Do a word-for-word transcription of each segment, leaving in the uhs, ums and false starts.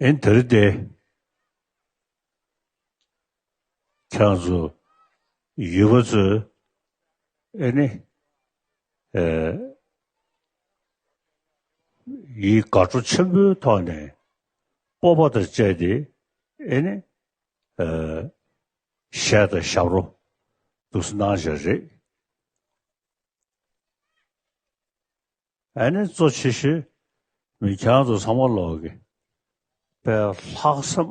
ཨེ་འདིར་དེ་ཁྱེད་རང་ཚོ་ཡུལ་པ་ཚོས་ཨེ་ནི་ཨེ་ཡི་དགའ་སྤྲོ་ཆེན་པོའི་ཐོག་ནས་སྤོབས་པ་དང་བཅས་ཏེ་ཨེ་ནི་ཨེ་གཞས་དང་ཞབས་བྲོ་འདུག་སེ་གནང་བཞག་རེད། ཨ་ནི་གཙོ་ཆེ་ཤོས་མི་ཁྱེད་རང་ཚོ་ཚང་མ་ལོག་གི་དཔེ་ལྷག་བསམ་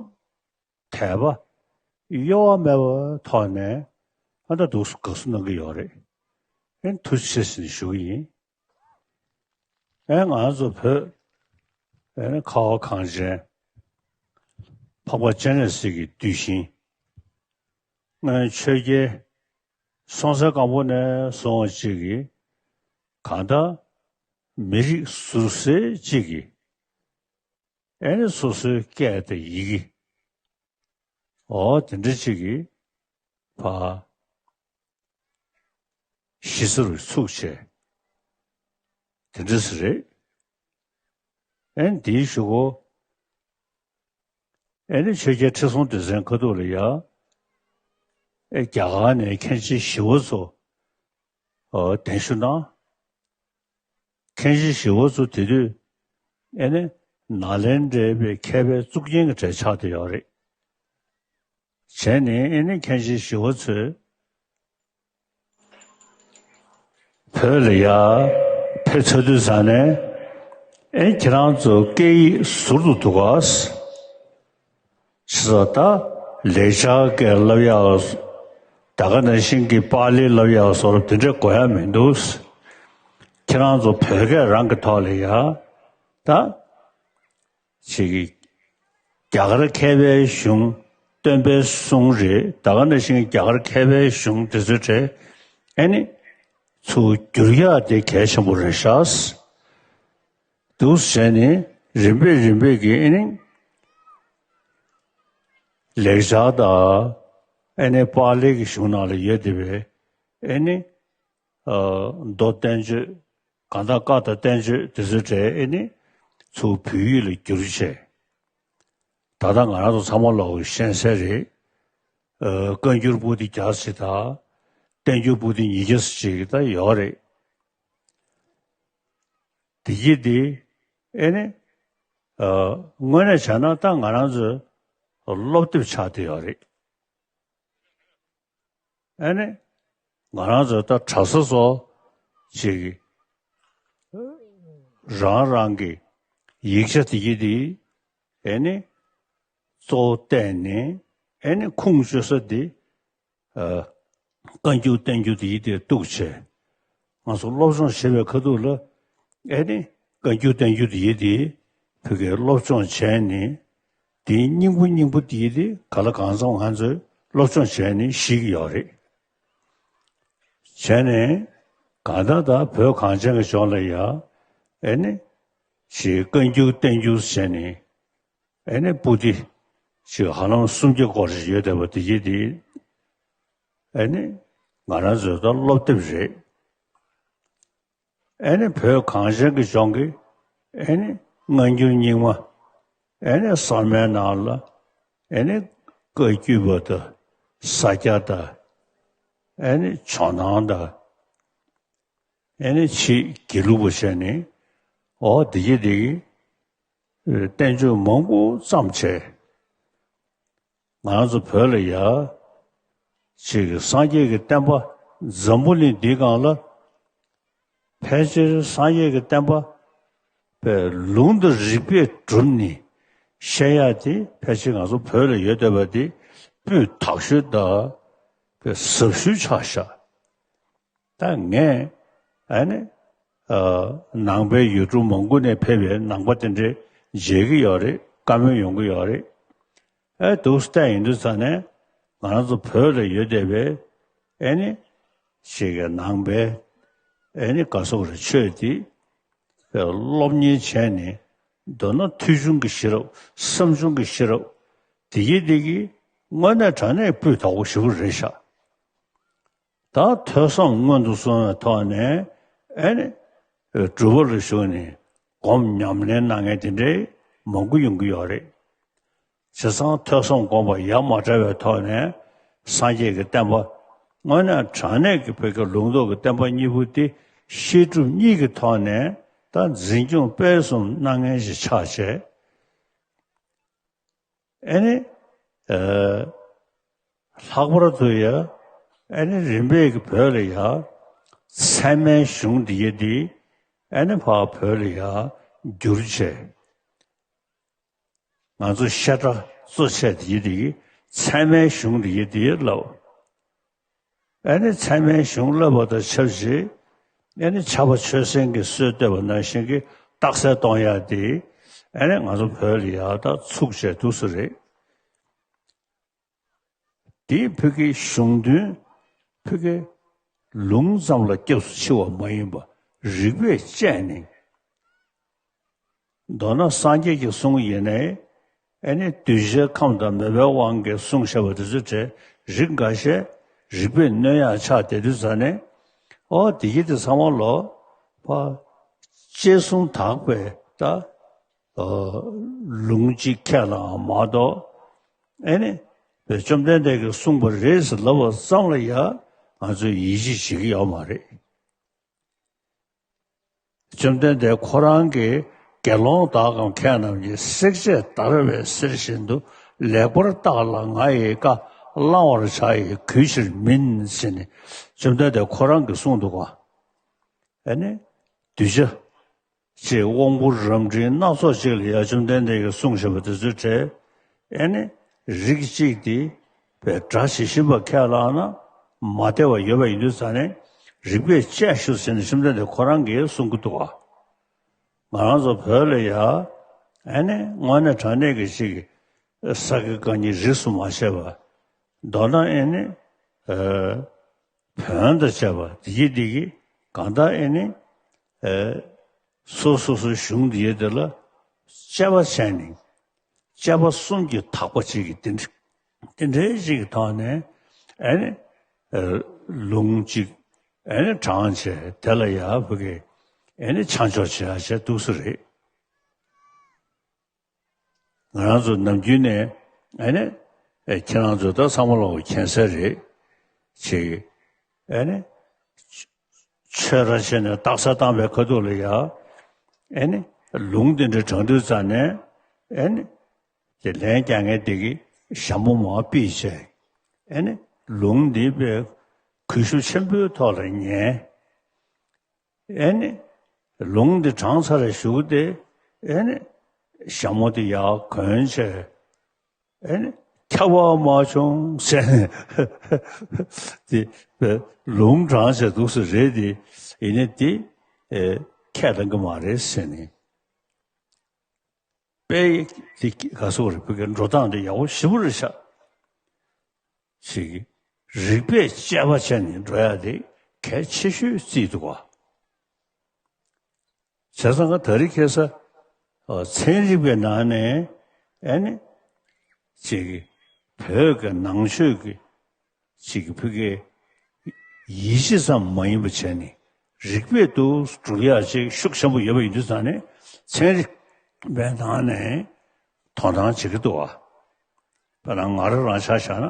དད་པ་གཡོ་བ་མེད་པའི་ཐོག་ནས་ཨ་ད་འདུག་སེ་དགའ་བསུ་གནང་གི་ཡོད་རེད། ཨ་ནི་ཐུགས་རྗེ་ཆེ་ཟེར་ནས་ཞུ་གི་ཡིན། ཨེ་ང་ཚོ་བོད་ཨེ་ནི་ཁ་བ་གངས་ཅན་འཕགས་པ་སྤྱན་རས་གཟིགས་ཀྱི་གདུལ་ཞིང་སྔོན་ཆོས་རྒྱལ་སྲོང་བཙན་སྒམ་པོ་ནས་བཟུང་བ་གཅིག་གིས་གང་ལྟར་མི་རིགས་ཟུར་གསལ་གཅིག་གིས་ཨེ་ནི་སོ་སོའི་སྐད་དང་ཡི་གེ་འོ་དེ་འདྲ་གཅིག་གིས་ཕ་གཞི་རྩ་རུ་ཚུགས་བྱས་དེ་འདྲ་ཟེར་རེད། ཨེ་ནི་དེའི་གཞུག་གུ་ཨེ་ནི་ཆོས་རྒྱལ་ཁྲི་སྲོང་ལྡེ་བཙན་ཁ་ཐུག་ལ་ཡ་ཨེ་རྒྱ་གར་ནས་མཁན་ཆེན་ཞི་བ་འཚོ་ཨོ་གདན་ཞུ་གནང་། མཁན་ཆེན་ཞི་བ་འཚོ་དེ་དུས་ཨེ་ནི་ནཱ་ལེནྡྲའི་པའི་མཁས་པའི་གཙུག་རྒྱན་གྱི་གྲས་ཆགས་བསྡད་ཡོད་རེད། བྱས་ནས་ཨེ་ནི་མཁན་ཆེན་ཞི་བ་འཚོས་བོད་ལ་ཡ་ཕེབས་ཚར་དུས་ཙང་ནས་ཨེ་ཁྱེད་རང་ཚོ་སྐད་ཡིག་ཟུར་དུ་འདུག་ག་ཅེས་སོགས་ད་ལེགས་སྦྱར་སྐད་བསླབ་ཡག་ད་ག་ནང་བཞིན་གྱི་པཱ་ལི་བསླབ་ཡག་སོགས་དེ་འདྲ་དགོས་ཡ་མི་འདུག་ཁྱེད་རང་ཚོ་བོད་སྐད་རང་གི་ཐོག་ལ་ཡ་ད་ཅིག་རྒྱ་གར་མཁས་པའི་གཞུང་སྟོན་པའི་གསུང་རེད། ད་ག་ནང་བཞིན་རྒྱ་གར་མཁས་པའི་གཞུང་དེ་ཚོའི་གྲས་ཨེ་ནི་ཚུར་བསྒྱུར་ཡག་དེ་གལ་ཆེན་པོ་རེད་ཤག་འདུག་བྱས་ནས་རིམ་པས་རིམ་པས་ཀྱིས་ཨེ་ནི་ལེགས་སྦྱར་དང་ཨེ་ནི་པཱ་ལི་གི་གཞུང་ནང་ལ་ཡོད་བསྡད་པའི་ཨེ་ནི་མདོ་བསྟན་བཅོས་གང་ལྟར་བཀའ་དང་བསྟན་བཅོས་དེ་ཚོའི་གྲས་ཨེ་ནི་ཚུར་བོད་ཡིག་ལ་བསྒྱུར་བྱས། ད་ལྟ་ང་རང་ཚོ་ཚང་མ་ལོག་གི་ཤེས་གསལ་རེད། ཨ་བཀའ་འགྱུར་པོ་ཏི་བརྒྱ་ཙམ་ཞིག་དང་བསྟན་འགྱུར་པོ་ཏི་ཉིས་བརྒྱ་ཙམ་ཞིག་ད་ཡོད་རེད། དེ་གྱིས་དེ་ཨེ་ནི་ཨ་དངོས་གནས་བྱས་ན་ད་ང་རང་ཚོའི་སློབ་དེབ་ཆགས་བསྡད་ཡོད་རེད། ཨེ་ནི་ང་རང་ཚོ་ད་གྲྭ་ས་ཚོ་ཅིག་རང་རང་གི་ཡིག་ཆ་དེ་གྱིས་དེ་ཨེ་ནི་གཙོ་བོ་བལྟས་ནས་ཨེ་ནི་ཁུངས་བཅོལ་ས་དེ་ཨ་བཀའ་འགྱུར་བསྟན་འགྱུར་དེ་ཡི་དེ་གཏུགས་བྱས། ང་ཚོ་སློབ་སྦྱོང་བྱེད་པའི་ཁ་ཐུག་ལ་ཨེ་ནི་བཀའ་འགྱུར་བསྟན་འགྱུར་དེ་ཡི་དེ་བོད་སྐད་སློབ་སྦྱོང་བྱས་ནས་དེའི་སྙིང་པོ་སྙིང་པོ་དེ་ཡི་དེ་ག་ལ་གང་འཚམ་ང་ཚོས་སློབ་སྦྱོང་བྱས་ནས་ཤེས་ཀྱི་ཡོད་རེད། བྱས་ནས་གང་ལྟར་ད་བོད་གངས་ཅན་གྱི་ལྗོངས་ལ་ཡ་ཨེ་ནི་ཞེས་བཀའ་འགྱུར་བསྟན་འགྱུར་བྱས་ནས། ཨེ་ནི་པོ་ཏི་ཅིག་ཧ་ལམ་སུམ་བརྒྱ་སྐོར་ཞིག་ཡོད་བསྡད་པ་དེ་གྱིས་དེ་ཨེ་ནི་ང་རང་ཚོའི་ད་སློབ་དེབ་རེད། ཨེ་ནི་བོད་གངས་ཅན་གྱི་ལྗོངས་ཀྱི་ཨེ་ནི་སྔ་འགྱུར་རྙིང་མ་ཨེ་ནི་གསར་མའི་ནང་ལ་ཨེ་ནི་བཀའ་བརྒྱུད་པ་དང་ས་སྐྱ་དང་ཨེ་ནི་ཇོ་ནང་དང་ཨེ་ནི་ཕྱིས་དགེ་ལུགས་པ་བྱས་ནས་ཨོ་དེ་གྱིས་དེ་གྱིས། བསྟན་བཅོས་མང་པོ་བརྩམས་བྱས། ང་རང་ཚོ་བོད་ལ་ཡ་ཅིག་སངས་རྒྱས་ཀྱི་བསྟན་པ་འཛམ་བུ་གླིང་འདིའི་སྒང་ལ་ཕལ་ཆེར་སངས་རྒྱས་ཀྱི་བསྟན་པ་པའི་ལུང་དང་རིགས་པས་གྲུབ་ནས་བཤད་ཡ་དེ་ཕལ་ཆེར་ང་ཚོ་བོད་ལ་ཡོད་བསྡད་པ་དེ་སྤུས་དག་ཤོས་དང་པའི་ཟབ་ཤོས་ཆགས་ཤག་ད་ངས་ཨ་ནི་ཨ་ནང་པའི་ཡུལ་གྲུ་མང་པོ་ནས་ཕེབས་པའི་ནང་པ་དེ་འདྲའི་མཇལ་གྱི་ཡོད་རེད། བཀའ་མོལ་ཡོང་གི་ཡོད་རེད། ཨེ་འདུག་སེ་བལྟས་ཡིན་དུས་ཙང་ནས་ང་རང་ཚོ་བོད་ལ་ཡོད་བསྡད་པའི་ཨེ་ནི་ཞིག་གི་ནང་པའི་ཨེ་ནི་ག་སོག་རེ་ཆོས་དེ་སློབ་གཉེར་བྱས་ནས་མདོར་ན་ཐོས་བྱུང་གི་ཤེས་རབ་བསམ་བྱུང་གི་ཤེས་རབ་དེ་གྱིས་དེ་གྱིས་དངོས་གནས་དྲང་གནས་སྤུས་དག་པོ་ཞེ་པོ་རེད་ཤག་ད་ཐོས་བསམ་སྔོན་དུ་སོང་བའི་ཐོག་ནས་ཨེ་ནི་སྒྲུབ་པ་ལ་ཞུགས་ནས་སྒོམ་ཉམས་ལེན་གནང་མཁན་དེ་འདྲའི་མང་པོ་ཡོང་གི་ཡོད་རེད། བྱས་ཙང་ཐོས་བསམ་སྒོམ་པ་ཡ་མ་བྲལ་བའི་ཐོག་ནས་སངས་རྒྱས་ཀྱི་བསྟན་པ། དངོས་གནས་དྲང་གནས་ཀྱི་བོད་ཀྱི་ལུང་རྟོགས་ཀྱི་བསྟན་པ་གཉིས་པོ་འདི་བཤད་སྒྲུབ་གཉིས་ཀྱི་ཐོག་ནས་ད་འཛིན་སྐྱོང་སྤེལ་གསུམ་གནང་མཁན་ཞིག་ཆགས་བྱས། ཨེ་ནི། ཨ། ལྷག་པར་དུ་ཡ། ཨེ་ནི་རིམ་པས་ཀྱི་བོད་ལ་ཡ། ཚད་མའི་གཞུང་འདི་ཡ་འདི། ཨེ་ནི་ཕར་བོད་ལ་ཡ། བསྒྱུར་བྱས། ང་ཚོ་བཤད་གྲྭ་གཙོ་ཆེ་འདི་ཡ་འདི། ཚད་མའི་གཞུང་འདི་ཡ་འདི་ལབ། ཨེ་ནི་ཚད་མའི་གཞུང་བསླབ་པ་དང་ཆབས་ཅིག་ཨེ་ནི་ཕྱྭ་པ་ཆོས་སེང་གིས་སྲོལ་བཏོད་པ་ནང་བཞིན་གྱི་རྟགས་གསལ་གཏོང་ཡ་དེ་ཨེ་ནི་ང་ཚོ་བོད་ལ་ཡག་ཐག་ཚུགས་བྱས་འདུག་སེ་རེད། དེའི་བོད་ཀྱི་གཞུང་དོན། བོད་ཀྱི་ལུང་ཙམ་ལ་སྐྱབས་སུ་མཆི་བ་མ་ཡིན་པ་རིགས་པས་དཔྱད་ནས། མདོར་ན་སངས་རྒྱས་ཀྱི་གསུང་ཡིན་ནའི། ཨེ་ནི་གདུལ་བྱའི་ཁམས་དང་མོས་པའི་དབང་གིས་གསུངས་བཞག་པ་དེ་ཚོའི་གྲས་རིགས་འགའ་ཤས་རིགས་པས་གནོན་ཡག་ཆགས་བསྡད་དུས་ཙ་ནས། ཨོ་དེ་གི་དེ་ཚང་མ་ལོ། ཕ། དཔྱད་གསུམ་དག་པའི་ད། ཨ། ལུང་གཅིག་ཁས་བླངས་མ་གཏོགས། ཨེ་ནི། བཅོམ་ལྡན་འདས་ཀྱིས་གསུངས་པ་རེད་ཟེར་ལབ་པ་ཙམ་ལ་ཡ། ང་ཚོས་ཡིད་ཆེས་བྱེད་ཀྱི་ཡོད་མ་རེད། བཅོམ་ལྡན་འདས་ཁོ་རང་གིས་དགེ་སློང་དག་གམ་མཁས་རྣམས་ཀྱིས། བསྲེག་བཅད་བརྡར་བའི་གསེར་བཞིན་དུ། ལེགས་པར་བརྟགས་ལ་ང་ཡི་བཀའ། བླང་བར་བྱ་ཡི་གུས་ཕྱིར་མིན། ཟེར་ནས་བཅོམ་ལྡན་འདས་ཁོ་རང་གིས་གསུངས་འདུག་ག། ཨེ་ནི། གདུལ་བྱ་ཅེས་དབང་པོ་རབ་འབྲིང་སྣ་ཚོགས་ཅིག་ལ་ཡ་བཅོམ་ལྡན་འདས་ཀྱིས་གསུངས་བཞིན་པ་དེ་ཚོའི་གྲས། ཨེ་ནི། རིགས་གཅིག་དེ་བས་སྒྲ་ཇི་བཞིན་པ་ཁས་བླངས་ན་མ་བདེ་བ་ཡོད་པ་ཡིན་དུས་ཙ་ནས་རིགས་པས་དཔྱད་ཤོག་ཟེར་ནས་བཅོམ་ལྡན་འདས་ཁོ་རང་གིས་གསུང་གི་འདུག་ག། ང་རང་ཚོ་བོད་ལ་ཡ། ཨེ་ནི་དངོས་གནས་དྲང་གནས་ཀྱི་ཅིག་ས་དགེ་བཀའ་རྙིང་རིས་སུ་མ་ཆད་པ། མདོར་ན་ཨེ་ནི། ཨ། བོན་དང་བཅས་པ་འདི་གི་འདི་གི་གང་ལྟར་ཨེ་ནི། ཨ། སོ་སོ་སོའི་གཞུང་འདི་ཡི་འདི་ལ་དཔྱད་པ་བྱས་ནས། དཔྱད་པ་གསུམ་གྱིས་དག་པ་ཅིག་གི་འདི་འདྲ་འདི་འདྲའི་ཅིག་གི་ཐོག་ནས་ཨེ་ནི། ཨ། ལུང་གཅིག་ཨེ་ནི་དྲངས་བྱས་དེ་ལ་ཡ་བོད་ཀྱི་ཨེ་ནི་ཆ་འཇོག་བྱེད་ཡ་བྱས་འདུག་སེ་རེད། ང་རང་ཚོ་ནམ་རྒྱུན་ནས་ཨེ་ནི། ཨེ། ཁྱེད་རང་ཚོ་ད་ཚང་མ་ལོག་མཁྱེན་གསལ་རེད། ཅིག་ཨེ་ནི། ཆོས་ར་ཆེ་ནས་རྟགས་གསལ་བཏང་བའི་ཁ་ཐུག་ལ་ཡ། ཨེ་ནི། ལུང་འདི་འདྲ་དྲངས་དུས་ཙ་ནས། ཨེ་ནི། དེ་ལན་རྒྱག་མཁན་དེ་གིས་ཞྭ་མོ་མར་ཕུད་བྱས། ཨེ་ནི། ལུང་འདི་དཔེ་གུས་ཞབས་ཆེན་པོའི་ཐོག་ལ་ཉན། ཨེ་ནི། ལུང་འདི་དྲངས་ཚར་བའི་གཞུག་དེ། ཨེ་ནི། ཞྭ་མོ་དེ་ཡར་གོན་བྱས། ཨེ་ནི། ཁྱབ་པ་མ་བྱུང་ཟེར་ནས། དེ་ལུང་དྲངས་བྱས་འདུག་སེ་རེད་དེ། ཡིན་ནའི་དེ། ཨེ། ཁས་ལེན་གྱི་མ་རེད་ཟེར་ནས། དཔེ་དེ་ག་སོགས་རེད། བོད་ཀྱི་འགྲོ་སྟངས་དེ་ཡག་པོ་ཞེ་པོ་རེད་ཤག་ཅིག་རིགས་པས་དཔྱད་པ་བྱས་ནས་འགྲོ་ཡ་དེ་གལ་ཆེ་ཤོས་བརྩིས་འདུག་ག། བྱས་ཙང་ད་རེས་ཁ་སང་། ཨ། ཚན་རིག་པའི་ནང་ནས་ཨེ་ནི། ཅིག་བོད་ཀྱི་ནང་ཆོས་ཀྱི་ཅིག་བོད་ཀྱི་ཡིད་ཆེས་ཙམ་མ་ཡིན་པ་བྱས་ནས་རིགས་པས་དུ་སྒྲུབ་ཡག་ཅིག་ཤུགས་ཆེན་པོ་ཡོད་པ་ཡིན་དུས་ཙང་ནས་ཚན་རིག་པའི་ནང་ནས་དོ་སྣང་བྱེད་ཀྱི་འདུག་བ། དཔེར་ན་ང་རང་རང་ཆ་བཞག་ན་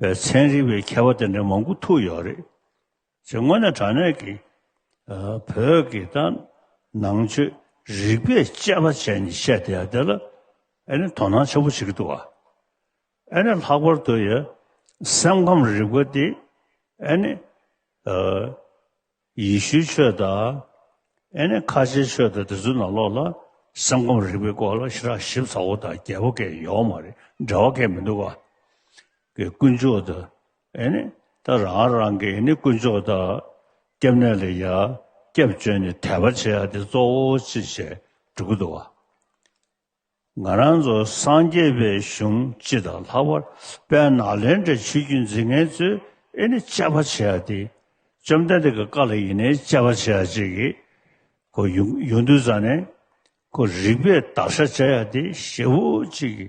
བས་ཚན་རིག་པའི་མཁས་པ་དེ་འདྲ་མང་པོ་ཐུག་ཡོད་རེད། ཅེས་དངོས་གནས་དྲང་གནས་ཀྱི། ཨ། བོད་ཀྱི་ད་ནང་ཆོས་རིགས་པས་དཔྱད་པ་བྱས་ནས་བཤད་བསྡད་ཡ་དེ་ལ་ཨེ་ནི་དོ་སྣང་ཆེན་པོ་བྱེད་ཀྱི་འདུག་བ། ཨེ་ནི་ལྷག་པར་དུ་ཡ་སེམས་ཁམས་རིག་པ་དེ་ཨེ་ནི། ཨ། ཡེ་ཤུའི་ཆོས་དང་། ཨེ་ནི་ཁ་ཆེའི་ཆོས་དང་དེ་ཚོའི་ནང་ལོགས་ལ་སེམས་ཁམས་རིག་པའི་སྐོར་ལ་ཞེ་དྲག་ཞིབ་ཚགས་པོ་དང་རྒྱས་པོ་གང་ཡང་ཡོད་མ་རེད། འབྲེལ་བ་གང་ཡང་མི་འདུག་ག། གི་དཀོན་མཆོག་དང་། ཨེ་ནི་ད་རང་རང་གི་ཨེ་ནི་དཀོན་མཆོག་དང་སྐྱབས་གནས་ལ་ཡ་སྐྱབས་བཅོལ་ནས་དད་པ་བྱེད་ཡ་དེ་གཙོ་བོ་ཅིག་བྱས་འགྲོ་གི་འདུག་ག། ང་རང་ཚོ་སངས་རྒྱས་པའི་གཞུང་སྤྱི་དང་ལྷག་པར་དཔལ་ནཱ་ལེནྡྲའི་ཆོས་བརྒྱུད་འཛིན་མཁན་ཚོས་ཨེ་ནི་དཔྱད་པ་བྱེད་ཡ་དེ། བཅོམ་ལྡན་འདས་ཀྱི་བཀའ་ལ་ཡིན་ནའི་དཔྱད་པ་བྱེད་ཡ་ཅིག་གི་གོ་ཡོང་ཡོང་དུས་ཙ་ནས་ཁོ་རིགས་པས་བརྡར་ཤ་བྱ་ཡ་དེ་ཞེ་པོ་ཅིག་གི་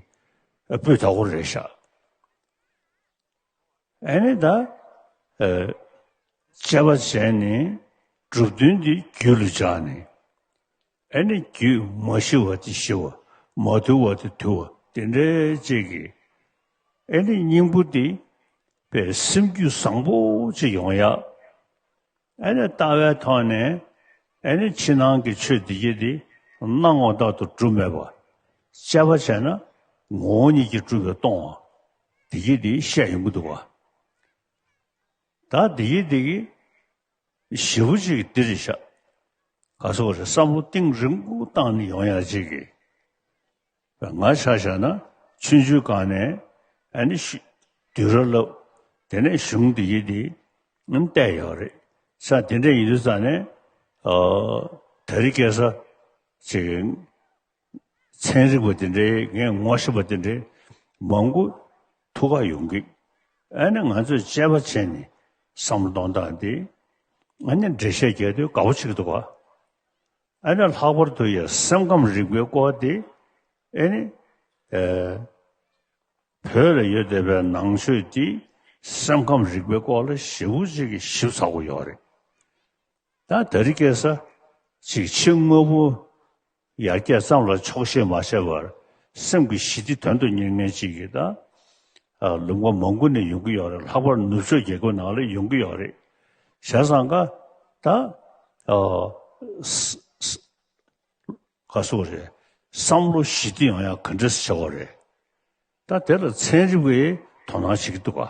སྤུས་དག་པོ་རེད་ཤག། ཨེ་ནི་ད། ཨ། དཔྱད་པ་བྱས་ནས་གྲུབ་དོན་འདི་རྒྱུད་ལ་འཇགས་ནས། ཨེ་ནི་རྒྱུད་མ་ཞི་བ་དེ་ཞི་བ། མ་དུལ་བ་དེ་དུལ་བ། དེ་འདྲའི་ཅིག་གི་ཨེ་ནི་སྙིང་པོ་འདི་པའི་སེམས་རྒྱུད་བཟང་པོ་ཅིག་ཡོང་ཡ། ཨེ་ནི་ལྟ་བའི་ཐོག་ནས་ཨེ་ནི་ཕྱི་ནང་གི་ཆོས་འདི་གྱད་འདི་སྣང་བ་ལྟར་དུ་གྲུབ་མེད་པ། དཔྱད་པ་བྱས་ན་ངོ་བོ་ཉིད་ཀྱིས་གྲུབ་པའི་སྟོང་བ་འདི་གྱད་འདི་བཤད་ཡོང་གི་འདུག་བ། ད་འདི་གྱད་འདི་གི་ཞེ་པོ་ཅིག་འདི་རེད་ཤག་ག་སོགས་རེད། བསམ་བློ་གཏིང་རིང་པོ་བཏང་ནས་ཡོང་ཡ་ཅིག་གི། ང་ཆ་བཞག་ན་ཆུང་ཆུང་སྒང་ནས་ཨ་ནི་ཤི་དུས་ར་ལབ། དེ་ནས་གཞུང་འདི་གྱད་འདི་བལྟས་ཡོད་རེད་ཤག་དེ་འདྲ་ཡིན་དུས་ཙང་ནས་ཨོ་དེ་རིང་ཁ་སང་ཅིག་ཚན་རིག་པ་དེ་འདྲའི་ངས་ངོ་ཤེས་པ་དེ་འདྲའི་མང་པོ་ཐུག་ག་ཡོང་གི། ཨ་ནི་ང་ཚོས་དཔྱད་པ་བྱས་ནས་བསམ་བློ་གཏོང་སྟངས་དེ་ཨ་ནི་འགྲེལ་བཤད་རྒྱག་དུས་དགའ་པོ་བྱེད་ཀྱི་འདུག་ག་ཨ་ནི་ལྷག་པར་དུ་ཡང་སེམས་ཁམས་རིག་པའི་སྐོར་དེ་ཨ་ནི་ཨེ་བོད་ལ་ཡོད་བསྡད་པའི་ནང་ཆོས་དེ་སེམས་ཁམས་རིག་པའི་སྐོར་ལ་ཞེ་པོ་ཅིག་གི་ཞིབ་ཚགས་པོ་ཡོད་རེད། ད་དེ་རིང་ཁ་སང་ཅིག་ཕྱི་དངོས་པོ་ཡར་རྒྱས་ཙམ་ལ་ཆོག་ཤེས་མ་བྱས་པར་སེམས་ཀྱི་ཞི་བདེ་དོན་དུ་གཉེར་མཁན་ཅིག་གིས་ད་ཨ་ལུང་པ་མང་པོ་ནས་ཡོང་གི་ཡོད་རེད། ལྷག་པར་ནུབ་ཕྱོགས་རྒྱལ་ཁབ་ནང་ལ་ཡོང་གི་ཡོད་རེད། བྱས་ཙང་ཀ་ད་ཨ་ས་ས་ག་སོགས་རེད། བསམ་བློ་ཞི་བདེ་ཡོང་ཡ་ག་འདྲས་བྱེད་དགོས་རེད། ད་དེ་ལ་ཚན་རིག་པས་དོ་སྣང་བྱེད་ཀྱི་འདུག་ག་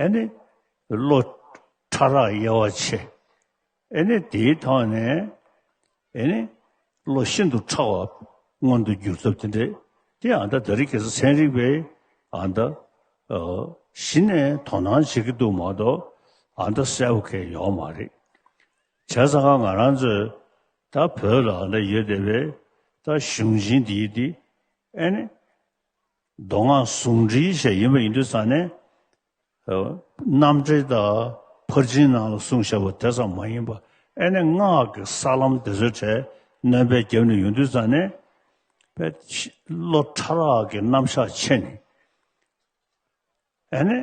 ཨེ་ནི་བློ་ཕྲ་རགས་དབྱེ་བ་ཕྱེ། ཨེ་ནི་དེའི་ཐོག་ནས་ཨེ་ནི་བློ་ཤིན་ཏུ་ཕྲ་བ་མངོན་དུ་གྱུར་ཐབས་དེ་འདྲས་དེ་ཨ་ད་དེ་རིང་ཁ་སང་ཚན་རིག་པས་ཨ་ད་ཨ་གཞི་ནས་དོ་སྣང་བྱེད་ཀྱི་འདུག་མ་གཏོགས་ཨ་ད་གསལ་པོ་གང་ཡོད་མ་རེད། བྱས་ཙང་ཀ་ང་རང་ཚོས་ད་བོད་ལ་ཨ་ད་ཡོད་བསྡད་པའི་ད་གཞུང་ཆེན་འདི་འདི་ཨེ་ནི་མདོ་སྔགས་ཟུང་འབྲེལ་ཞེས་ཡིན་པ་ཡིན་དུས་ཙང་ནས། རྣམ་འགྲེལ་དང་ཕར་ཕྱིན་ནང་ལ་གསུངས་བཞག་པ་དེ་ཙམ་མ་ཡིན་པ། ཨེ་ནི་སྔགས་ཀྱི་ས་ལམ་དེ་ཚོའི་གྲས་སྣོན་པ་བརྒྱབ་ནས་ཡོང་དུས་ཙང་ནས། བློ་ཕྲ་རགས་ཀྱི་རྣམ་གཞག་ཕྱེ་ནས། ཨེ་ནི།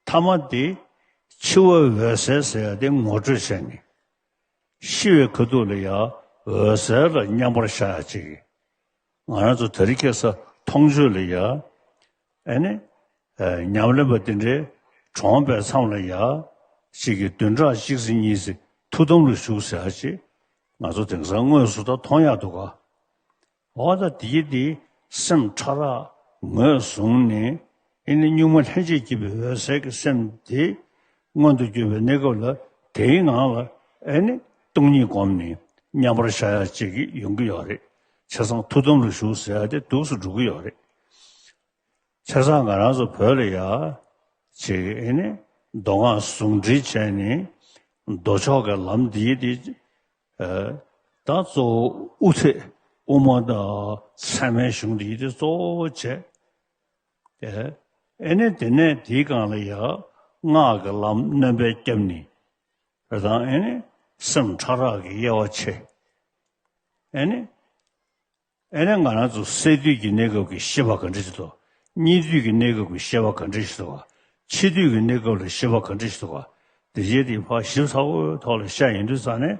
ཐ་མ་དེ་འཆི་བའི་འོད་གསལ་ཟེར་ཡ་དེ་ངོ་སྤྲོད་བྱས་ནས། ཤི་བའི་ཁ་ཐུག་ལ་ཡང་འོད་གསལ་ལ་མཉམ་པར་བཞག་ཡ་གཅིག་ང་རང་ཚོ་དེ་རིང་ཁ་སང་མཐོང་ཆོས་ལ་ཡང་ཨེ་ནི་ཉམས་ལེན་པ་དེ་འདྲའི་གྲོངས་པའི་མཚམས་ལ་ཡང་གཅིག་གི་བདུན་ཕྲག་གཅིག་ཙམ་གཉིས་ཙམ་ཐུགས་དམ་ལ་བཞུགས་ཟེར་ཡ་གཅིག་ང་ཚོ་དེང་སང་དངོས་སུ་ད་མཐོང་ཡ་འདུག་ག་འོ་ད་དེའི་དེ་སེམས་ཕྲ་རགས་ངོས་བཟུང་ནས་ཨེ་ནི་གཉུག་མ་ལྷན་ཅིག་སྐྱེས་པའི་འོད་གསལ་གྱི་སེམས་དེ་མངོན་དུ་གྱུར་པའི་གནས་སྐབས་ལ་དེའི་ངང་ལ་ཨེ་ནི་སྟོང་ཉིད་བསྒོམས་ནས་མཉམ་པར་བཞག་ཡ་ཅིག་ཡོང་གི་ཡོད་རེད། བྱས་ཙང་ཐུགས་དམ་ལ་བཞུགས་ཟེར་ཡ་དེ་འདུག་སེ་འགྲོ་གི་ཡོད་རེད། བྱས་ཙང་ང་རང་ཚོ་བོད་ལ་ཡ་ཅིག་ཨེ་ནི་མདོ་སྔགས་ཟུང་འབྲེལ་བྱས་ནས་མདོ་ཕྱོགས་ཀྱི་ལམ་འདིའི་དེ། ད་གཙོ་བོ་དབུ་ཐོད་དབུ་མ་དང་ཚད་མའི་གཞུང་འདི་དེ་གཙོ་བོ་བྱས། ཨེ་ནི་དེ་ནས་དེའི་སྒང་ལ་ཡང་སྔགས་ཀྱི་ལམ་སྣོན་པ་བརྒྱབ་ནས་རེད་དང་ཨེ་ནི་སེམས་ཕྲ་རགས་ཀྱི་དབྱེ་བ་ཕྱེ། ཨེ་ནི་ཨེ་ནི་ང་རང་ཚོ་སད་དུས་ཀྱི་གནས་སྐབས་ཀྱི་ཤེས་པ་ག་འདྲ་ཞིག་འདུག་གཉིད་དུས་ཀྱི་གནས་སྐབས་ཀྱི་ཤེས་པ་ག་འདྲ་ཞིག་འདུག་འཆི་དུས་ཀྱི་གནས་སྐབས་ལ་ཤེས་པ་ག་འདྲ་ཞིག་འདུག་དེ་བྱས་དེ་ཕར་ཞིབ་ཚགས་པོའི་ཐོག་ལ་བཤད་ཡོང་དུས་ཙང་ནས།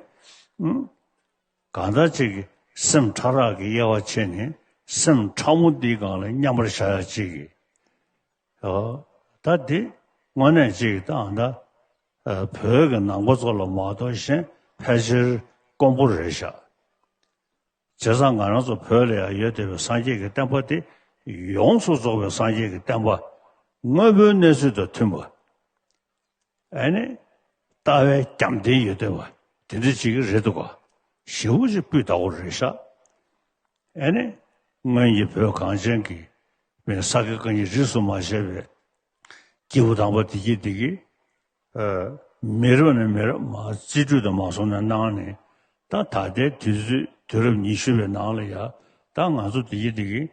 གང་ལྟར་ཅིག་གིས་སེམས་ཕྲ་རགས་ཀྱི་དབྱེ་བ་ཕྱེ་ནས་སེམས་ཕྲ་མོ་འདིའི་སྒང་ལ་མཉམ་པར་བཞག་ཡ་ཅིག་གིས། ཨོ། ད་འདི་དངོས་གནས་ཅིག་ད་ཨ་ད་ཨ་བོད་ཀྱི་ནང་པ་ཚོ་ལ་མ་གཏོགས་གཞན་ཕལ་ཆེར་དཀོན་པོ་རེད་ཤག་བྱས་ཙང་ང་རང་ཚོ་བོད་ལ་ཡང་ཡོད་བསྡད་པའི་སངས་རྒྱས་ཀྱི་བསྟན་པ་དེ་ཡོངས་སུ་རྫོགས་པའི་སངས་རྒྱས་ཀྱི་བསྟན་པ་དངོས་པོའི་གནས་ཚུལ་དང་མཐུན་པ། ཨེ་ནི། ལྟ་བའི་རྒྱབ་རྟེན་ཡོད་བསྡད་པ་དེ་འདྲ་ཅིག་རེད་འདུག་ག་ཞེ་པོ་ཅིག་སྤུས་དག་པོ་རེད་ཤག་ཨེ་ནི། སྔོན་གྱི་བོད་གངས་ཅན་གྱི་མི་ས་དགེ་བཀའ་རྙིང་རིས་སུ་མ་ཆད་པའི་སྐྱེས་བུ་དམ་པ་དེ་གྱིས་དེ་གྱིས། ཨ། མི་རབས་ནས་མི་རབས་མར་རྩིས་སྤྲོད་དུ་མ་སོང་ནས་གནང་ནས་ད་ད་ལྟའི་དུས་ཚོད་དུས་རབས་ཉི་ཤུ་པའི་ནང་ལ་ཡ་ད་ང་ཚོ་དེ་གྱིས་དེ་གྱིས་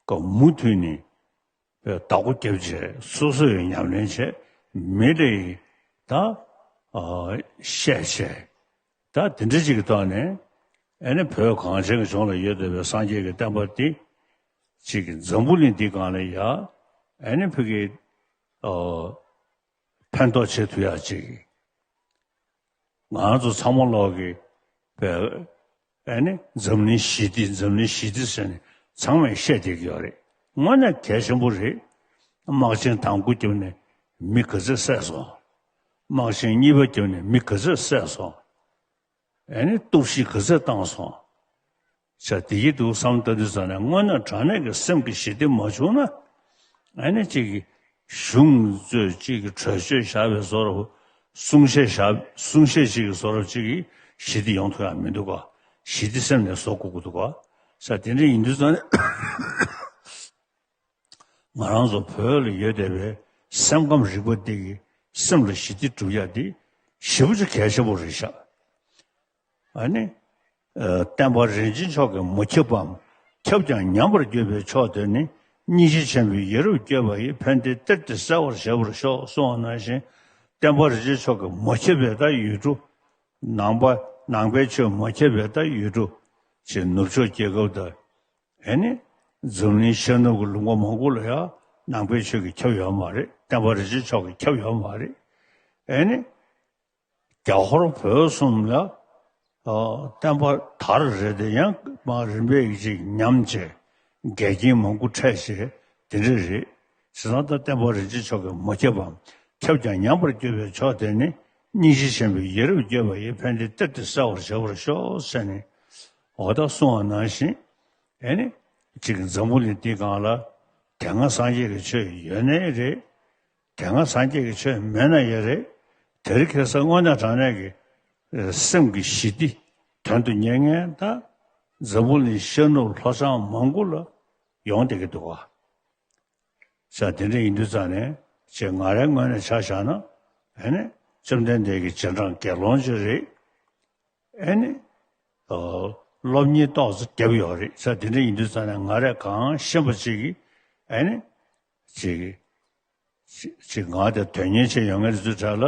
ཀ་མུ་མཐུད་ནས། བདག་པོ་བརྒྱབ་བྱས་སོ་སོ་ཡི་ཉམས་ལེན་བྱས་མི་ལ་ཡི་ད་བཤད་བྱས་ད་དེ་འདྲ་ཅིག་གི་ཐོག་ནས་ཨེ་ནི་བོད་གངས་ཅན་གྱི་ལྗོངས་ལ་ཡོད་བསྡད་པའི་སངས་རྒྱས་ཀྱི་བསྟན་པ་འདི་ཅིག་གི་འཛམ་བུ་གླིང་འདི་སྒང་ལ་ཡ་ཨེ་ནི་ཕ་གི་ཕན་ཐོགས་བྱེད་ཐུབ་ཡག་ཅིག་ང་ཚོ་ཚང་མ་ལོག་གི་བས་ ཨེ་ནི་འཛམ་གླིང་ཞི་བདེ་འཛམ་གླིང་ཞི་བདེ་ཟེར་ནས་ཚང་མས་བཤད་བསྡད་ཀྱི་ཡོད་རེད། དངོས་གནས་གལ་ཆེན་པོ་རེད། དམག་ཆེན་དང་པོ་བརྒྱབ་ནས་མི་ག་ཚོད་བསད་སོང་། དམག་ཆེན་གཉིས་པ་བརྒྱབ་ནས་མི་ག་ཚོད་བསད་སོང་། ཨེ་ནི་གཏོར་བཤིག་ག་ཚོད་བཏང་སོང་། ཟེར་དེ་ཡིན་འདུག་བསམ་བཏང་དུས་ཙམ་ནས་དངོས་གནས་དྲང་གནས་ཀྱི་སེམས་ཀྱི་ཞི་བདེ་མ་བྱུང་ན། ཨ་ནི་གཅིག་གི་གཞུང་གཙོས་གཅིག་གི་གྲོས་ཆོད་བཞག་པའི་བཟོ་འདྲ། གསུང་བཤད་བཞག་གསུང་བཤད་གཅིག་གི་བཟོ་འདྲ་གཅིག་གི་ཞི་བདེ་ཡོང་ཐུབ་ཡ་མི་འདུག་ག་ཞི་བདེ་སེམས་ནས་བཟོ་དགོས་ཀྱི་འདུག་ག་ཟེར་དེ་འདྲ་ཡིན་དུས་ཙམ་ནས་ང་རང་ཚོ་བོད་ལ་ཡོད་བསྡད་པའི་སེམས་ཁམས་རིག་པ་འདི་གིས་སེམས་ལ་ཞི་བདེ་སྒྲུབ་ཡ་འདི་ཞེ་པོ་ཅིག་གལ་ཆེན་པོ་རེད་ཤག་ཨ་ནི། ཨ། བསྟན་པ་རིན་ཆེན་མཆོག་གིས་མ་ཁྱབ་པའམ། ཁྱབ་ཀྱང་ཉམས་པར་གྱུར་པའི་ཕྱོགས་དེར་ནི། སྙིང་རྗེ་ཆེན་པོས་ཡ་རབས་བསྐྱོད་པ་ཡིས། ཕན་བདེའི་གཏེར་དེ་གསལ་བར་བྱེད་པར་ཤོག་གསུངས་པ་ནང་བཞིན། བསྟན་པ་རིན་ཆེན་མཆོག་གིས་མ་ཁྱབ་པའི་ད་ཡུལ་གྲུ། ནང་པ་ནང་པའི་ཆོས་མ་ཁྱབ་པའི་ད་ཡུལ་གྲུ། ཅེས་ནུབ་ཕྱོགས་རྒྱལ་ཁབ་དང་། ཨེ་ནི། འཛམ་གླིང་ཤར་ནུབ་ཀྱི་ལུང་པ་མང་པོ་ལ་ཡང་ནང་པའི་ཆོས་ཀྱིས་ཁྱབ་ཡོད་མ་རེད། བསྟན་པ་རིན་ཆེན་མཆོག་གིས་ཁྱབ་ཡོད་མ་རེད། ཨེ་ནི། རྒྱ་ཧོར་བོད་གསུམ་ལ། ཨ། བསྟན་པ་དར་རེད་དེ་ཡང་མར་རིམ་པས་ཅིག་ཉམས་བྱས། འགལ་རྐྱེན་མང་པོ་འཕྲད་བྱས་དེ་འདྲ་རེད། བྱས་ཙང་ད་བསྟན་པ་རིན་ཆེན་མཆོག་གིས་མ་ཁྱབ་པའམ། ཁྱབ་ཀྱང་ཉམས་པར་གྱུར་པའི་ཕྱོགས་དེར་ནི། སྙིང་རྗེ་ཆེན་པོས་ཡ་རབས་བསྐྱོད་པ་ཡིས། ཕན་བདེའི་གཏེར་དེ་གསལ་བར་བྱེད་པར་ཤོག་ཟེར་ནས། འོ་ད་གསུངས་པ་ནང་བཞིན། ཨེ་ནི། ཅིག་འཛམ་བུ་གླིང་འདི་སྒང་ལ། དེ་སྔ་སངས་རྒྱས་ཀྱི་ཆོས་ཡོད་ནའི་རེད། དེ་སྔ་སངས་རྒྱས་ཀྱི་ཆོས་མེད་ན་ཡང་རེད། དེ་རིང་ཁ་སང་དངོས་གནས་དྲང་གནས་ཀྱི། ཨེ། སེམས་ཀྱི་ཞི་བདེ་དོན་དུ་གཉེར་མཁན་ད། འཛམ་བུ་གླིང་ཤར་ནུབ་ལྷོ་བྱང་མང་པོ་ལ་ཡོང་བསྡད་ཀྱི་འདུག་ག་ཟེར་དེ་འདྲ་ཡིན་དུས་ཙང་ནས་ཅེས་ང་རའི་ངོས་ནས་ཆ་བཞག་ན། ཨེ་ནི། བཅོམ་ལྡན་འདས་ཀྱི་རྗེས་འབྲང་དགེ་སློང་ཅིག་རེད། ཨེ་ནི། ཨོ། སློབ་གཉེར་ཏོག་ཙམ་བརྒྱབ་ཡོད་རེད་ཟེར་དེ་འདྲ་ཡིན་དུས་ཙང་ནས་ང་རས་གང་ཤེས་པ་ཅིག་གིས། ཨེ་ནི། ཅིག་ཅིག་ཅིག་ང་དེ་དོན་གཉེར་བྱས་ཡོད་མཁན་དེ་ཚོའི་གྲས་ལ།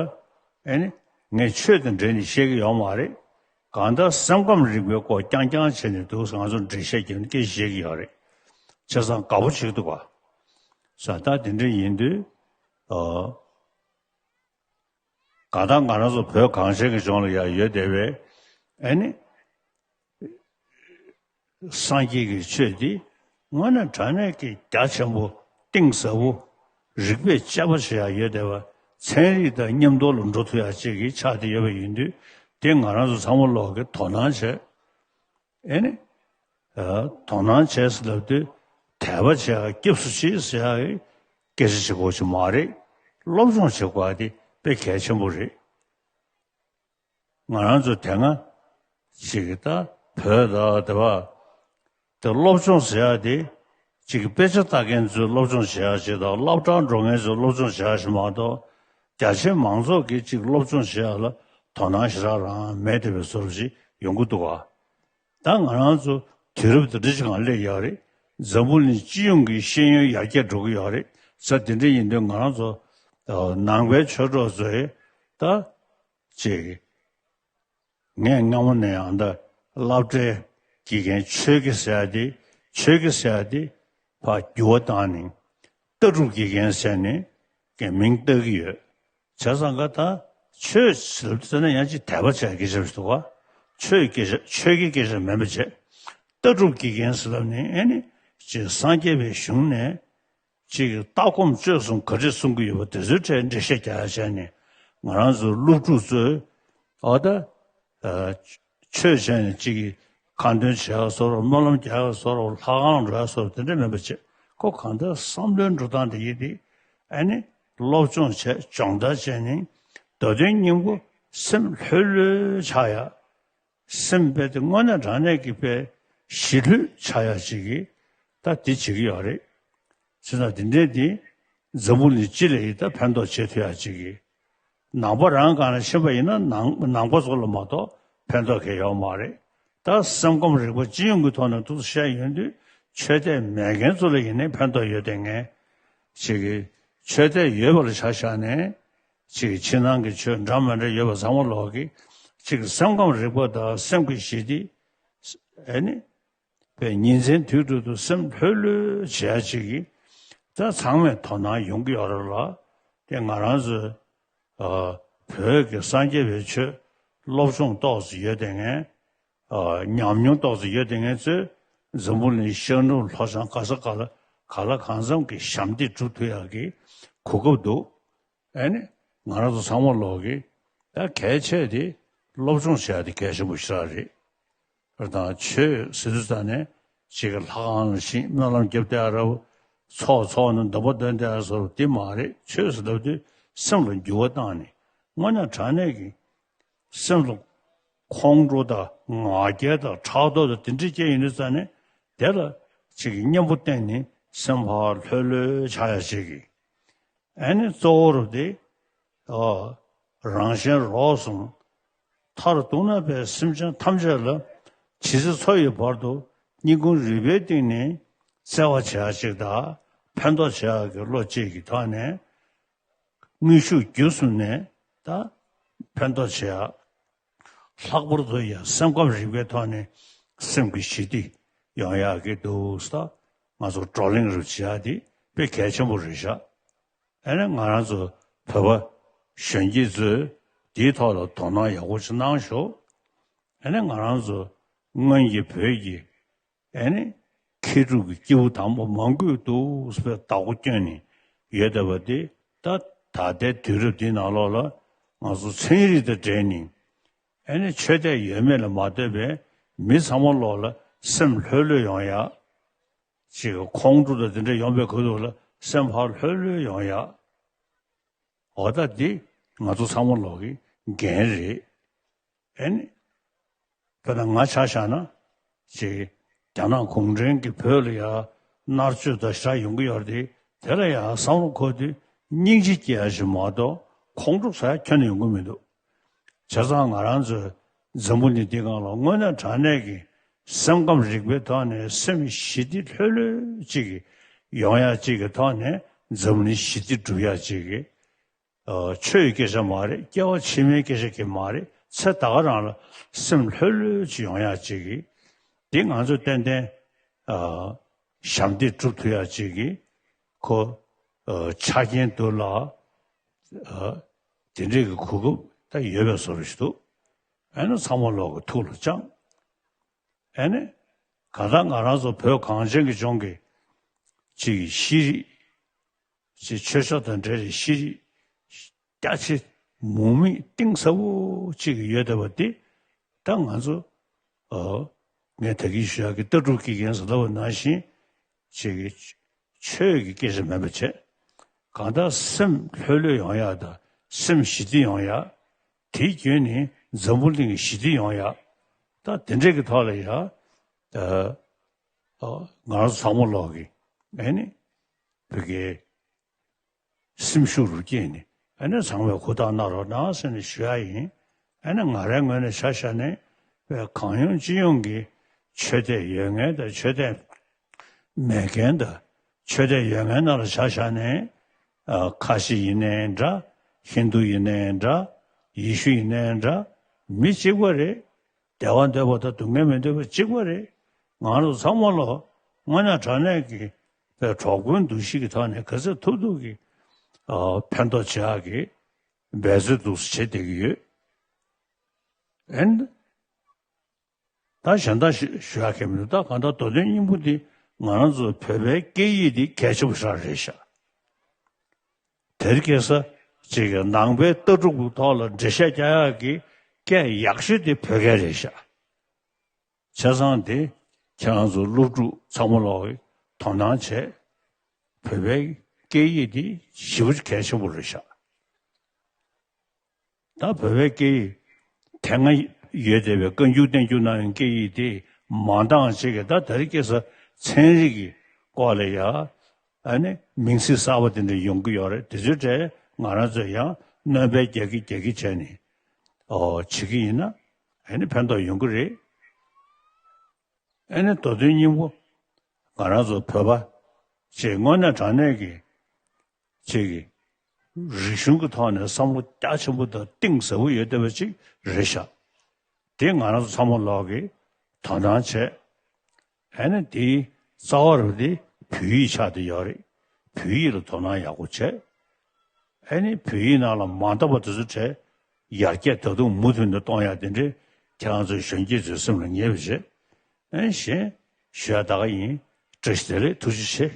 ཨེ་ནི། ངས་ཆོས་དང་འབྲེལ་ནས་བཤད་ཀྱི་ཡོད་མ་རེད། གང་ལྟར་སེམས་ཁམས་རིག་པའི་སྐོར་རྐྱང་རྐྱང་བྱས་ནས་འདུག་ང་ཚོར་འགྲེལ་བཤད་རྒྱབ་ནས་སྐད་ཆ་བཤད་ཀྱི་ཡོད་རེད། བྱས་ཙང་དགའ་པོ་བྱེད་ཀྱི་འདུག་ག་ཟེར་ད་དེ་འདྲ་ཡིན་དུས། ཨོ། གང་ལྟར་ང་རང་ཚོ་བོད་གངས་ཅན་གྱི་ལྗོངས་ལ་ཡང་ཡོད་བསྡད་པའི། ཨེ་ནི། སངས་རྒྱས་ཀྱི་ཆོས་འདི་དངོས་གནས་དྲང་གནས་ཀྱི་རྒྱ་ཆེན་པོ་གཏིང་ཟབ་པོ་རིག་པས་དཔྱད་པ་བྱེད་ཡག་ཡོད་བསྡད་པ། ཚན་རིག་དང་མཉམ་དུ་ལ་འགྲོ་ཐུབ་ཡག་ཅིག་གི་ཆགས་བསྡད་ཡོད་པ་ཡིན་དུས། དེ་ང་རང་ཚོ་ཚང་མ་ལོག་གི་དོ་སྣང་བྱས། ཨེ་ནི། ཨ། དོ་སྣང་བྱས་ཟེར་ལབ་དུས་དད་པ་བྱེད་ཡག་སྐྱབས་སུ་མཆི་ཟེར་ཡག་གི་སྐད་ཆ་བྱེད་དགོས་ཀྱི་མ་རེད། སློབ་སྦྱོང་བྱེད་དགོས་ཡག་དེ་དཔེ་གལ་ཆེན་པོ་རེད། ང་རང་ཚོ་དེ་སྔ་ཅིག་གི་ད་བོད་ད་དེ་བ་དེ་སློབ་སྦྱོང་ཟེར་ཡག་དེ་ཅིག་གི་དཔེ་ཆ་ལྟ་མཁན་ཚོས་སློབ་སྦྱོང་བྱེད་ཡག་ཅིག་དང་སློབ་གྲྭར་འགྲོ་མཁན་ཚོས་སློབ་སྦྱོང་བྱེད་ཡག་ཞིག་མ་གཏོགས། རྒྱ་ཆེ་མང་ཚོགས་ཀྱིས་ཅིག་སློབ་སྦྱོང་བྱེད་ཡག་ལ་དོ་སྣང་ཞེ་དྲག་རང་མེད་བསྡད་པའི་བཟོ་འདྲ་ཅིག་ཡོང་གི་འདུག་ག་ད་ང་རང་ཚོ་དུས་རབས་དང་འདྲ་ཅིག་སྒང་སླེབས་ཡོད་རེད། འཛམ་བུ་གླིང་སྤྱི་ཡོངས་ཀྱི་ཤེས་ཡོན་ཡར་རྒྱས་འགྲོ་གི་ཡོད་རེད། ས་དེ་འདྲ་ཡིན་དུས་ང་རང་ཚོ་ནང་པའི་ཆོས་གྲོགས་ཚོས་ད་ཅིག་ངས་སྔ་མོ་ནས་ཡང་ད་སློབ་གྲྭའི་དགེ་རྒན་ཆོས་དགེ་ཟེར་ཡག་དེ་ཆོས་དགེ་ཟེར་ཡག་དེ་ཕར་འགྱུར་བ་བཏང་ནས་ལྟ་གྲུབ་དགེ་རྒན་ཟེར་ནས་ཀྱི་མིང་བཏགས་ཀྱི་ཡོད། བྱས་ཙང་ག་ད་ཆོས་ཟེར་ན་ཡང་ཅིག་དད་པ་བྱེད་ཡག་སྐད་ཆ་རེད་འདུག་ག་ཆོས་སྐད་ཆ་ཆོས་ཀྱི་སྐད་ཆ་མིན་པ་བྱས། ལྟ་གྲུབ་དགེ་རྒན་ཟེར་ལབ་ནས་ཨེ་ནི་ཅིག་སངས་རྒྱས་པའི་གཞུང་ནས་ཅིག་ལྟ་སྒོམ་སྤྱོད་གསུམ་ག་རེ་གསུང་གི་ཡོད་པ་དེ་ཚོའི་གྲས་འགྲེལ་བཤད་རྒྱག་ཡག་བྱས་ནས་ང་རང་ཚོ་སློབ་ཕྲུག་ཚོས་ཨོ་ད། ཨ། ཆོས་བྱས་ནས་གཅིག་གིས་ཁ་འདོན་བྱེད་ཡག་བཟོ་འདྲ། སྨོན་ལམ་རྒྱག་ཡག་བཟོ་འདྲ། ལྷ་ཁང་འགྲོ་ཡག་བཟོ་འདྲ། དེ་འདྲ་མིན་པ་བྱས། ཁོ་གང་ལྟར་བསམ་བློའི་འགྲོ་སྟངས་དེ་ཡིན་ཏེ། ཨ་ནི་སློབ་སྦྱོང་བྱས་སྦྱོང་བརྡར་བྱས་ནས་འདོད་དོན་སྙིང་པོ་སེམས་ལྷོད་ལྷོད་ཆགས་ཡག་སེམས་དཔེ་དེ་དངོས་གནས་དྲང་གནས་ཀྱི་དཔེ་ཞི་ལྷོད་ཆགས་ཡག་ཅིག་གིས་ད་འདི་བྱེད་ཀྱི་ཡོད་རེད། བྱས་ཙང་དེ་འདྲའི་དེ་འཛམ་བུ་གླིང་སྤྱི་ལ་ཡིན་ད་ཕན་ཐོགས་བྱེད་ཐུབ་ཡག་ཅིག་གི། ནང་པ་རང་སྒང་ལ་ཕྱིན་པ་ཡིན་ན་ནང་ནང་པ་ཚོ་ལ་མ་གཏོགས་ཕན་ཐོགས་གང་ཡང་ཡོད་མ་རེད། ད་སེམས་ཁམས་རིག་པ་སྤྱི་ཡོངས་ཀྱི་ཐོག་ནས་ཐུགས་སུ་བཤད་ཡོང་དུས་ཆོས་དད་མེད་མཁན་ཚོ་ལ་ཡིན་ནའི་ཕན་ཐོགས་ཡོད་བསྡད་མཁན་ཅིག་གི། ཆོས་དད་ཡོད་པ་ལ་ཆ་བཞག་ནས་ཅིག་གི་ཕྱི་ནང་གི་ཆོས་འདྲ་མི་འདྲ་ཡོད་པ་ཚང་མ་ལོག་གི་ཅིག་གི་སེམས་ཁམས་རིག་པ་དང་སེམས་ཀྱི་ཞི་བདེ། ཨེ་ནི། པའི་ཉིན་མཚན་དུས་དྲུག་ཏུ་སེམས་ལྷོད་ལྷོད་བྱེད་ཡག་ཅིག་གིས་ད་ཚང་མས་དོ་སྣང་ཡོང་གི་ཡོད་རེད་ལ། དེ་ང་རང་ཚོའི་ཨ་བོད་ཀྱི་སངས་རྒྱས་པའི་ཆོས་སློབ་སྦྱོང་ཏོག་ཙམ་ཡོད་བསྡད་མཁན་ ཨ་ཉམས་མྱོང་ཏོག་ཙམ་ཡོད་དེ་ངས་ཚོས་འཛམ་བུ་གླིང་ཤར་ནུབ་ལྷོ་བྱང་ག་ས་ག་ལ་ག་ལ་གང་འཚམ་གྱི་ཞབས་འདེགས་སྒྲུབ་ཐུབ་ཡག་གི་གོ་སྐབས་འདུག་ཨ་ནི་ང་རང་ཚོ་ཚང་མ་ལོག་གི་ད་གལ་ཆེ་དེ་སློབ་སྦྱོང་བྱེད་ཡག་དེ་གལ་ཆེན་པོ་ཞིག་རེད། དང་ཆོས་ཟེར་དུས་ཙ་ནས་ཅིག་གི་ལྷ་ཁང་ལ་ཕྱིན་སྨོན་ལམ་རྒྱབ་བསྡད་ཡ་ར་བོ། ཚོགས་འཚོགས་ནས་འདོན་པ་འདོན་བསྡད་ཡ་བཟོ་འདི་མ་རེད། ཆོས་ཟེར་ལབ་དུས་སེམས་ལ་འགྱུར་བ་བཏང་ནས་དངོས་གནས་དྲང་གནས་ཀྱི་སེམས་ལ་ཁོང་ཁྲོ་དང་ང་རྒྱལ་དང་ཕྲག་དོག་དང་དེ་འདྲ་སྐྱེ་ཡོང་དུས་ཙ་ནས་དེ་ལ་ཅིག་གི་གཉེན་པོ་བསྟེན་ནས་སེམས་ཕར་ལྷོད་ལྷོད་ཆགས་ཡ་ཅིག་གི་ཨ་ནི་གཙོ་བོ་རུ་དེ། ཨོ། རང་གཞན་རོགས་གསུམ། མཐར་གཏུགས་ན་པའི་སེམས་ཅན་ཐམས་ཅད་ལ་ཇི་སྲིད་འཚོ་ཡི་བར་དུ་སྙིང་ཁུང་རུས་པའི་གཏིང་ནས་བརྩེ་བ་བྱེད་ཡ་ཅིག་དང་ཕན་ཐོགས་བྱེད་ཡ་གི་བློ་གཅིག་གི་ཐོག་ནས་དངོས་ཤུགས་བརྒྱུད་གསུམ་ནས་ད་ཕན་ཐོགས་བྱེད་ཡ། ལྷག་པར་དུ་ཡང་སེམས་ཁམས་རིག་པའི་ཐོག་ནས་སེམས་ཀྱི་ཞི་བདེ་ཡོང་ཡག་གི་འདུག་ས། ང་ཚོ་བགྲོ་གླེང་རུ་བྱེད་ཡག་དེ་དཔེ་གལ་ཆེན་པོ་རེད་ཤག་ཨ་ནི་ང་རང་ཚོ་བོད་པ་གཞོན་སྐྱེས་ཚོས་དེའི་ཐོག་ལ་དོ་སྣང་ཡག་པོ་ཞིག་གནང་ཤོག་ཨ་ནི་ང་རང་ཚོ་སྔོན་གྱི་བོད་ཀྱི་ཨ་ནི་མཁས་གྲུབ་ཀྱི་སྐྱེས་བུ་དམ་པ་མང་པོས་འདུག་ཟེར་བའི་བདག་པོ་བསྐྱོན་ནས་ཡོད་བསྡད་པ་དེ་ད་ད་ལྟའི་དུས་རབས་འདིའི་ནང་ལོགས་ལ་ང་ཚོ་ཚན་རིག་དང་འབྲེལ་ནས་ཨ་ནི་ཆོས་དད་ཡོད་མེད་ལ་མ་ལྟོས་པའི་མི་ཚང་མ་ལོགས་ལ་སེམས་ལྷོད་ལྷོད་ཡོང་ཡག་ཅིག་ཁོང་ཁྲོ་དང་དེ་འདྲ་ཡོང་པའི་ཁུལ་དུ་ལ་སེམས་ཕར་ལྷོད་ལྷོད་ཡོང་ཡག་འོ་ད་འདི་ང་ཚོ་ཚང་མ་ལོག་གི་འགན་རེད། ཨེ་ནི། དཔེར་ན་ང་ཆ་བཞག་ན། ཅིག་རྒྱ་ནག་གུང་ཁྲན་གྱིས་བོད་ལ་ཡ་མནར་གཅོད་དང་ཞེ་དྲག་ཡོང་གི་ཡོད་རེད་དེ། དེ་ལ་ཡ་བསམ་བློ་འཁོར་དུས་སྙིང་རྗེ་སྐྱེ་ཡ་ཞིག་མ་གཏོགས་ཁོང་ཁྲོ་ཟ་ཡ་ཁྱོན་ནས་ཡོང་གི་མི་འདུག་བྱས་ཙང་ང་རང་ཚོའི་འཛམ་བུ་གླིང་འདི་སྒང་ལ་དངོས་གནས་དྲང་གནས་ཀྱི་སེམས་ཁམས་རིག་པའི་ཐོག་ནས་སེམས་ཞི་བདེ་ལྷོད་ལྷོད་ཅིག་གི་ཡོང་ཡ་ཅིག་གི་ཐོག་ནས་འཛམ་བུ་གླིང་ཞི་བདེ་སྒྲུབ་ཡ་ཅིག་གི་ཨ་ཆོས་ཀྱི་སྐད་ཆ་མ་རེད། སྐྱེ་བ་ཕྱི་མའི་སྐད་ཆ་གི་མ་རེད། ཚེ་ད་ག་རང་ལ་སེམས་ལྷོད་ལྷོད་ཅིག་ཡོང་ཡ་ཅིག་གི་འདི་ང་ཚོས་ཏན་ཏན་ཨ་ཞབས་འདེགས་སྒྲུབ་ཐུབ་ཡ་ཅིག་གི་ཁོ་ཨ་ཆ་རྐྱེན་འདུག་ལ། ཨ་དེ་འདྲས་ཀྱི་གོ་སྐབས་ད་ཡོད་པའི་བཟོ་འདྲ་ཞིག་འདུག་ཨ་ནི་ཚང་མ་ལོག་གི་ཐུགས་ལ་བཅངས། ཨ་ནི་གང་ལྟར་ང་རང་ཚོ་བོད་གངས་ཅན་གྱི་ལྗོངས་ཀྱི་ཅིག་ཤེས་རིག་ཅིག་ཆོས་ཕྱོགས་དང་འབྲེལ་བའི་ཤེས་རིག་རྒྱ་ཆེ་མུ་མེད་གཏིང་ཟབ་པོ་ཅིག་ཡོད་བསྡད་པ་འདི་ད་ང་ཚོ་ཨོ་ངས་ད་གིན་ཞུ་ཡག་གི་ལྟ་གྲུབ་ཀྱི་འགན་ཟེར་ལབ་པ་ནང་བཞིན་ཅིག་གི་ཆོས་ཀྱི་སྐད་ཆ་མིན་པ་བྱས། གང་ལྟར་སེམས་ལྷོད་ལྷོད་ཡོང་ཡག་དང་སེམས་ཞི་བདེ་ཡོང་ཡག་དེའི་བརྒྱུད་ནས་འཛམ་བུ་གླིང་གི་ཞི་བདེ་ཡོང་ཡག་ད་དེ་འདྲས་ཀྱི་ཐོག་ལ་ཡ། ཨ་ཨ་ང་རང་ཚོ་ཚང་མ་ལོག་གི་ཨ་ནི་བོད་ཀྱི་སེམས་ཤུགས་རུ་སྐྱེས་ནས་ཨ་ནི་ཚང་མས་ཧུར་ཐག་གནང་རོགས་གནང་ཟེར་ནས་ཞུ་ཡ་ཡིན། ཨ་ནི་ང་རའི་ངོས་ནས་ཆ་བཞག་ནས་བོད་གང་ཡོང་ཅི་ཡོང་གི་ཆོས་དད་ཡོད་མཁན་དང་ཆོས་དད་མེད་མཁན་དང་ཆོས་དད་ཡོད་མཁན་ནང་ལ་ཆ་བཞག་ནས་ཨ་ཁ་ཆེ་ཡིན་ནའི་འདྲ། ཧིན་དུ་ཡིན་ནའི་འདྲ། ཡེ་ཤུ་ཡིན་ནའི་འདྲ། མི་གཅིག་པ་རེད། བདེ་བ་འདོད་པ་དང་སྡུག་བསྔལ་མི་འདོད་པ་གཅིག་པ་རེད། ང་རང་ཚོ་ཚང་མ་ལོ་དངོས་གནས་དྲང་གནས་ཀྱི་པའི་གྲོགས་པོའི་འདུ་ཤེས་ཀྱི་ཐོག་ནས་ག་ཚོད་ཐུབ་ཐུབ་ཀྱི་ཨ་ཕན་ཐོགས་བྱེད་ཡག་གི་འབད་རྩོལ་འདུག་སེ་བྱེད་བསྡད་ཀྱི་ཡོད། ཨན། ད་གཞན་དག་ཞུ་ཞུ་ཡག་གི་མི་འདུག་ད་གང་ལྟར་མདོ་དོན་སྙིང་པོ་འདི་ང་རང་ཚོ་བོད་པའི་སྐད་ཡིག་འདི་གལ་ཆེན་པོ་ཞིག་རེད་ཤག་དེར་སྐྱེས་ས་ཅིག་གི་ནང་པའི་ལྟ་གྲུབ་ཀྱི་ཐོག་ལ་འགྲེལ་བཤད་རྒྱག་ཡག་གི་སྐད་ཡག་ཤོས་དེ་བོད་སྐད་རེད་ཤག་བྱས་ཙང་དེ་ཁྱེད་རང་ཚོ་སློབ་ཕྲུག་ཚང་མ་ལོག་གིས་དོ་སྣང་བྱས། བོད་པའི་སྐད་ཡིག་འདི་ཞེ་པོ་གལ་ཆེན་པོ་རེད་ཤག་ད་བོད་པའི་སྐད་ཡིག་དེ་སྔ་ཡོད་བསྡད་པའི་བཀའ་འགྱུར་བསྟན་འགྱུར་ནང་གི་སྐད་ཡིག་དེ་མ་འདང་ཅིག་གི་ད་དེར་སྐྱེས་ས་ཚན་རིག་གི་སྐོར་ལ་ཡ་ཨ་ནི་མིང་ཚིག་གསར་པ་དེ་འདྲ་ཡོང་གི་ཡོད་རེད། དེ་ཚོའི་གྲས་ང་རང་ཚོས་ཡང་སྣོན་པ་རྒྱག་གི་རྒྱག་གི་བྱས་ནས་ཨོ་བྱེད་ཀྱི་ཡིན་ན་ཨ་ནི་ཕན་ཐོགས་ཡོང་གི་རེད། ཨ་ནི་མདོ་དོན་སྙིང་པོ་ང་རང་ཚོ་བོད་པ་ཅིག་དངོས་གནས་དྲང་གནས་ཀྱི་ཅིག་གི་རིག་གཞུང་གི་ཐོག་ནས་བསམ་བློ་རྒྱ་ཆེན་པོ་དང་གཏིང་ཟབ་པོ་ཡོད་བསྡད་པ་ཅིག་རེད་ཤག་དེ་ང་རང་ཚོ་ཚང་མ་ལོག་གིས་དོ་སྣང་བྱས། ཨ་ནི་དེའི་རྩ་བ་རུ་དེ་བོད་ཡིག་ཆགས་བསྡད་ཡོད་རེད། བོད་ཡིག་ལ་དོ་སྣང་ཡག་པོ་བྱས། ཨ་ནི་བོད་ཡིག་ནང་ལ་མ་འདང་བ་དེ་ཚོ་བྲལ་ཡར་རྒྱས་ད་དུང་མུ་མཐུད་ནས་གཏོང་ཡག་དེ་འདྲའི་ ཁྱེད་རང་ཚོའི་གཞོན་སྐྱེས་ཚོའི་སེམས་ལ་ངེས་པ་བྱེད། ཨེ་གཞན་ཞུ་ཡ་ད་ག་ཡིན། བཀྲ་ཤིས་བདེ་ལེགས། ཐུགས་རྗེ་ཆེ།